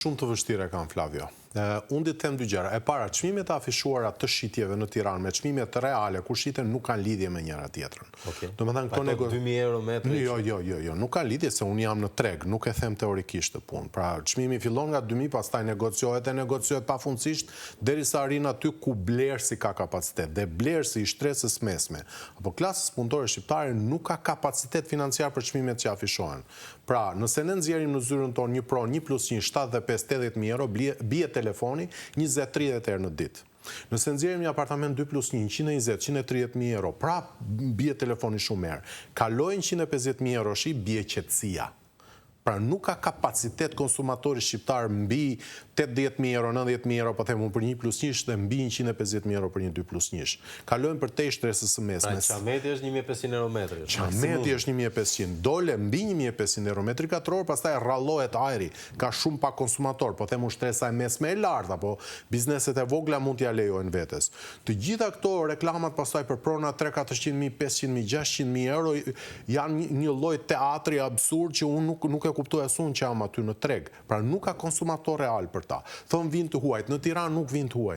Shumë të vështirë e kam Flavio. Unë di të them dy gjëra. E para, çmimet e afishuara të shitjeve në Tiranë me çmimet reale kur shiten nuk kanë lidhje me njëra tjetrën. Okej. Domethënë këto nego 2000 euro metri. Jo, jo, jo, jo, nuk kanë lidhje se unë jam në treg, nuk e them teorikisht këtë punë. Pra, çmimi fillon nga 2000, pastaj negociohet e negociohet pafundësisht derisa arrin aty ku blerësi ka kapacitet. Dhe blerësi i shtresës mesme apo klasës punëtore shqiptare nuk ka kapacitet financiar për çmimet që afishohen. Pra, nëse ne nxjerrim në zyrën tonë një pronë 1+1, 75, 80.000 euro, bie telefoni 20-30 herë në ditë. Nëse nxjerrim një apartament 2+1, 120, 130.000 euro, prap bie telefoni shumë herë. Kalojnë 150.000 euro shi, bie qetësia. Pra nuk ka kapacitet konsumatori shqiptar mbi 80.000 euro, 90.000 euro, po them unë për 1+1 dhe mbi 150.000 euro për një 2+1. Kalojnë për tej shtresës së mesme. Pra qameti është 1500 euro metri. Qameti është 1500. Dole mbi 1500 euro metri katror, pastaj rrallohet ajri. Ka shumë pak konsumator, po them unë shtresa e mesme e lartë, apo bizneset e vogla mund t'ja lejojnë vetes. Të gjitha këto reklamat pastaj për prona 3, 400.000, 500.000, 600.000 euro janë një lloj teatri absurd që unë nuk nuk e kuptoj as unë që jam aty në treg. Pra nuk ka konsumator real për ta. Thonë vinë të huajt, në Tiranë nuk vinë të huaj.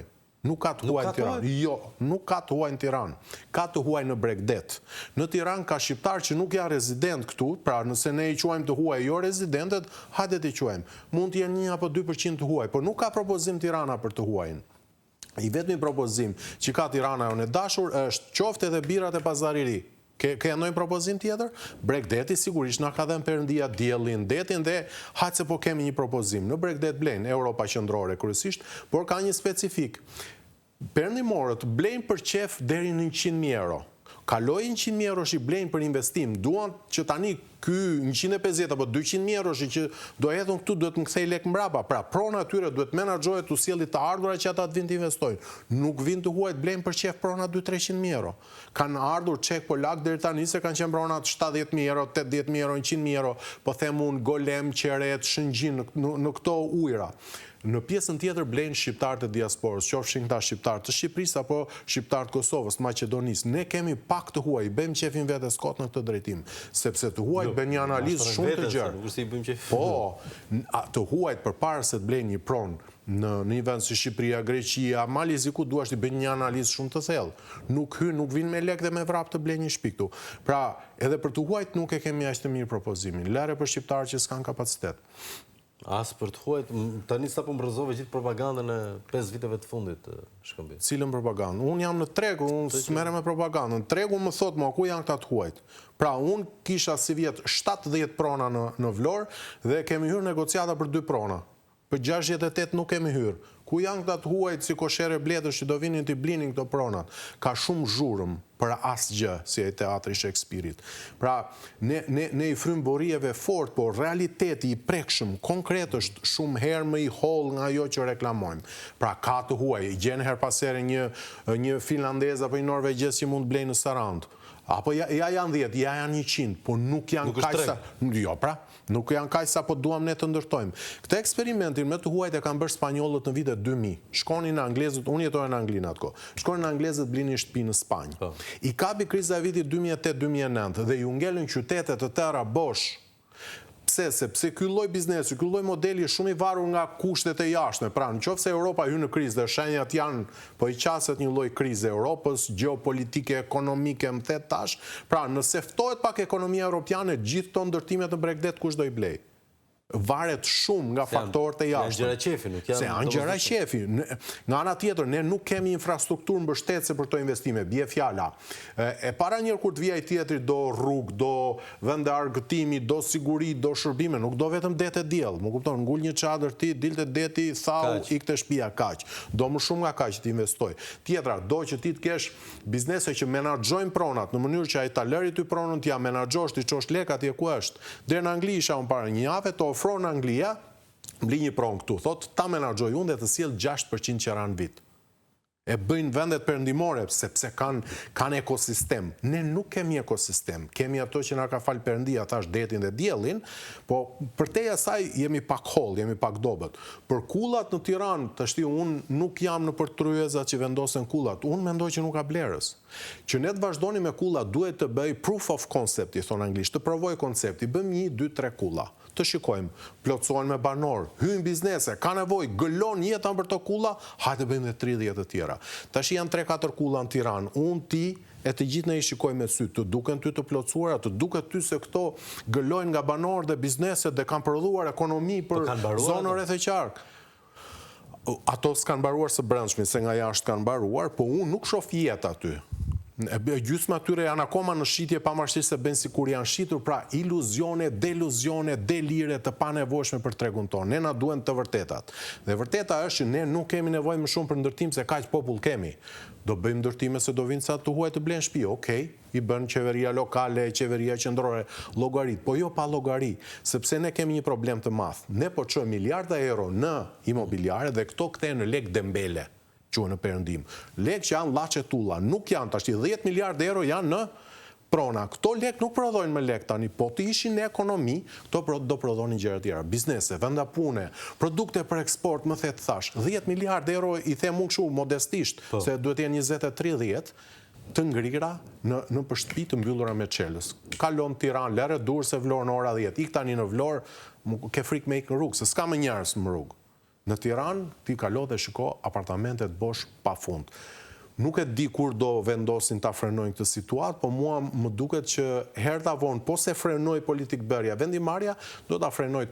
Nuk ka të huaj në Tiranë. Jo, nuk ka të huaj në Tiranë. Ka të huaj në Bregdet. Në Tiranë ka shqiptar që nuk janë rezident këtu, pra nëse ne i quajmë të huaj jo rezidentët, hajde t'i quajmë. Mund të jenë 1 apo 2% të huaj, por nuk ka propozim Tirana për të huajin. I vetmi propozim që ka Tirana jonë e dashur është qoftë edhe birrat e Pazari Ri. Ke ke ndonjë propozim tjetër? Bregdeti sigurisht na ka dhënë Perëndia diellin, detin dhe hajt se po kemi një propozim. Në Bregdet blejnë Europa qendrore kryesisht, por ka një specifik. Perëndimorët blejnë për qef deri në 100.000 euro. Kaloi 100.000 euro i blejnë për investim, duan që tani ky 150 apo 200.000 euro që do hedhun këtu duhet më kthej lek mbrapa. Pra prona e tyre duhet menaxhohet t'u sjelli të ardhura që ata të vinë të investojnë. Nuk vinë të huajt blejnë për qef prona 2-300 mijë euro. Kanë ardhur çek polak deri tani se kanë qenë pronat 70.000 euro, 80.000 euro, 100.000 euro, po them unë Golem, Qeret, Shëngjin në, në, në këto ujra. Në pjesën tjetër blejnë shqiptarët e diasporës, qofshin këta shqiptarë të Shqipërisë apo shqiptarë të Kosovës, të Maqedonisë. Ne kemi pak të huaj, i bëjmë qefin vetes kot në këtë drejtim, sepse të huajt bëjnë një analizë shumë të gjerë. Po, të huajt përpara se të blejnë një pronë në në një vend si Shqipëria, Greqia, Mali i Zi ku duash t'i bëjnë një analizë shumë të thellë. Nuk hyn, nuk vinë me lek dhe me vrap të blejnë një shtëpi këtu. Pra, edhe për të huajt nuk e kemi aq të mirë propozimin. Lëre për shqiptarët që s'kan kapacitet. As për të huajt, tani sapo më rrëzove gjithë propagandën e 5 viteve të fundit, Shkëmbi. Cilën propagandë? Unë jam në treg, unë s'merrem me propagandën. Tregu më thot mua ku janë këta të huajt. Pra, unë kisha si vjet 70 prona në në Vlorë dhe kemi hyrë negociata për dy prona. Për 68 nuk kemi hyrë. Ku janë këta të huajt si koshere bletësh që do vinin t'i blinin këto pronat? Ka shumë zhurmë për asgjë, si ai teatri i Shekspirit. Pra, ne ne ne i frymë borijeve fort, por realiteti i prekshëm, konkret është shumë herë më i hollë nga ajo që reklamojmë. Pra, ka të huaj, gjen herë pas here një një finlandez apo një norvegjez që mund të blejë në Sarandë. Apo ja, ja janë 10, ja janë 100, po nuk janë Nuk është kaq treg. sa Jo, pra, nuk janë kaq sa po duam ne të ndërtojmë. Këtë eksperimentin me të huajt e kanë bërë spanjollët në vitet 2000. Shkonin anglezët, unë jetoja në Angli në atë kohë. Shkonin anglezët blinin shtëpi në Spanjë. Po. I kapi kriza e vitit 2008-2009 dhe ju ngelën qytete të tëra bosh. Pse? Sepse ky lloj biznesi, ky lloj modeli është shumë i varur nga kushtet e jashtme. Pra, në qoftë se Europa hyn në krizë dhe shenjat janë po i qaset një lloj krize Europës, gjeopolitike, ekonomike, më the tash. Pra, nëse ftohet pak ekonomia europiane, gjithë këto ndërtimet në Bregdet kush do i blej? Varet shumë nga Se janë- faktorët e janë jashtëm. gjëra qefi, nuk janë Se janë gjëra domosdoshme. qefi. Nga ana tjetër, ne nuk kemi infrastrukturë mbështetëse për këto investime, bie fjala. E para njëherë kur të vijë ai tjetri do rrugë, do vende argëtimi, do siguri, do shërbime, nuk do vetëm det e diell. Më kupton, ngul një çadër ti, dilte deti, thau, Kaq. ikte shtëpia kaq. Do më shumë nga kaq të investoj. Tjetra, do që ti të kesh biznese që menaxhojnë pronat në mënyrë që ai ta lëri ty pronën, t'ia menaxhosh, t'i çosh lek atje ku është. Deri në Angli isha unë para një jave, të ofron Anglia, bli një pronë këtu, thot ta menaxhoj unë dhe të sjell 6% qera në vit. E bëjnë vendet perëndimore sepse kanë kanë ekosistem. Ne nuk kemi ekosistem. Kemi ato që na ka fal Perëndia, thash detin dhe diellin, po përtej asaj jemi pak holl, jemi pak dobët. Për kullat në Tiranë, tashti unë nuk jam në për tryezat që vendosen kullat. Unë mendoj që nuk ka blerës. Që ne të vazhdoni me kulla duhet të bëj proof of concept, i thon anglisht, të provoj koncepti, bëjmë 1 2 3 kulla. Të shikojmë, plotësohen me banorë, hyjnë biznese, ka nevojë, gëlon jeta nëpër këto kulla, hajde bëjmë dhe 30 të tjera. Tashi janë 3-4 kulla në Tiranë, unë, ti, e të gjithë ne i shikojmë me sy, të duken ty të plotësuara, të duket ty se këto gëlojnë nga banorë dhe bizneset dhe kanë prodhuar ekonomi Po për kanë mbaruar zonën ato? rreth e qark. Ato s'kanë mbaruar së brendshmi, se nga jashtë kanë mbaruar, po unë nuk shoh jetë aty. E gjysma atyre janë akoma në shitje pavarësisht se bëjnë sikur janë shitur, pra iluzione, deluzione, delire të panevojshme për tregun tonë. Ne na duhen të vërtetat. Dhe vërteta është që ne nuk kemi nevojë më shumë për ndërtim se kaq popull kemi. Do bëjmë ndërtime se do vinë sa të huaj të blenë shtëpi, okay, i bën qeveria lokale, qeveria qendrore, llogarit, po jo pa llogari, sepse ne kemi një problem të madh. Ne po çojmë miliarda euro në imobiliare dhe këto kthehen në lek dembele, quhen në perëndim. Lek që janë llaçe tulla, nuk janë tash 10 miliardë euro janë në prona. Këto lek nuk prodhojnë më lek tani, po të ishin në ekonomi, këto do prodhonin gjëra tjera, biznese, venda pune, produkte për eksport, më the të thash, 10 miliardë euro i them unë kështu modestisht, Po. se duhet jenë 20 e 30, të ngrira në në për shtëpi të mbyllura me çelës. Kalon Tiranë, lëre Durrës e Vlorë në ora 10. Ik tani në Vlorë, ke frikë me ik në rrugë, se s'ka më njerëz në rrugë. Në Tiranë ti kalo dhe shiko apartamentet bosh pa fund. Nuk e di kur do vendosin ta frenojnë këtë situatë, po mua më duket që herë ta vonë, po se frenoi politikbërja, vendimarrja, do ta frenoj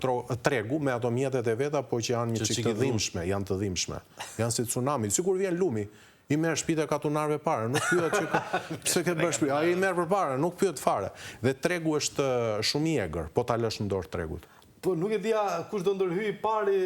tregu me ato mjetet e veta, po që janë një Që çik çik të i dhunë. dhimbshme, janë të dhimbshme. Janë si tsunami, sikur vjen lumi, i merr shtëpitë e katunarëve para, nuk pyet që ka, pse ke bërë shtëpi, ai i merr përpara, nuk pyet fare. Dhe tregu është shumë i egër, po ta lësh në dorë tregut. Po nuk e dia kush do ndërhyj i pari.